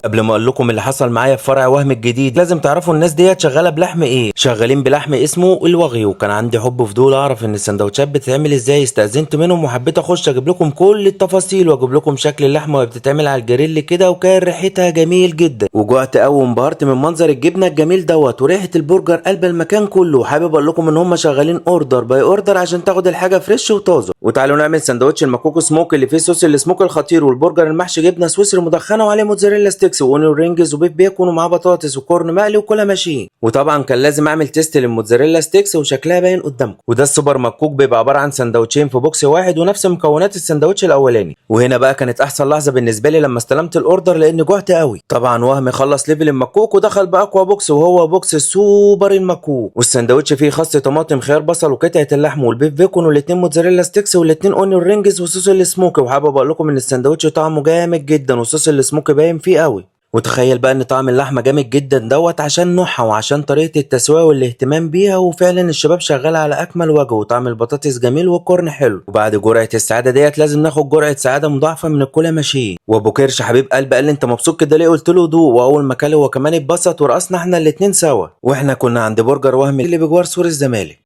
قبل ما اقول لكم اللي حصل معايا في فرع وهم الجديد لازم تعرفوا الناس ديت شغالة بلحم ايه. شغالين بلحم اسمه الواغيو. كان عندي حب فضول اعرف ان السندوتشات بتتعمل ازاي، استاذنت منهم وحبيت اخش اجيب لكم كل التفاصيل واجيب لكم شكل اللحمة وهي بتتعمل على الجريل كده، وكان ريحتها جميل جدا. وجعت قوي وانبهرت من منظر الجبنة الجميل دوت وريحه البرجر قلب المكان كله. وحابب اقول لكم ان هم شغالين order by order عشان تاخد الحاجة fresh وطازه. وتعالوا نعمل سندوتش الماكوكو سموك اللي فيه صوص السموك الخطير، والبرجر المحشي جبنه سويسري مدخنه وعليه موتزاريلا sticks و onion rings و beef bacon ومعاه بطاطس و corn مقلي وكولا ماشين. وطبعا كان لازم اعمل taste للموتزاريلا sticks وشكلها باين قدامكم. وده السوبر مكوك بيبقى عبارة عن سندوتشين في box واحد ونفس مكونات السندوتش الاولاني. وهنا بقى كانت احسن لحظة بالنسبة لي لما استلمت ال order لان جوعت قوي. طبعا وهم خلص level المكوك ودخل باقوى box وهو box السوبر المكوك. والسندوتش فيه خس طماطم خيار بصل وقطعه اللحم وال beef bacon والاثنين موتزاريلا sticks والاثنين onion rings وصوص السموكي. وحابب اقول لكم ان السندوتش طعمه جامد جدا وصوص السموكي باين فيه قوي. وتخيل بقى ان طعم اللحمة جامد جدا دوت عشان نوعها وعشان طريقه التسوية والاهتمام بيها، وفعلا الشباب شغالة على اكمل وجه وطعم البطاطس جميل وال corn حلو. وبعد جرعة السعادة ديت لازم ناخد جرعة سعادة مضاعفه من الكولا ماشين. وابو كرش حبيب قلب قال لي انت مبسوط كده ليه؟ قلت له دوق. واول ما كل هو كمان اتبسط ورقصنا احنا الاتنين سوا. واحنا كنا عند برجر وهم اللي بجوار سور الزمالك.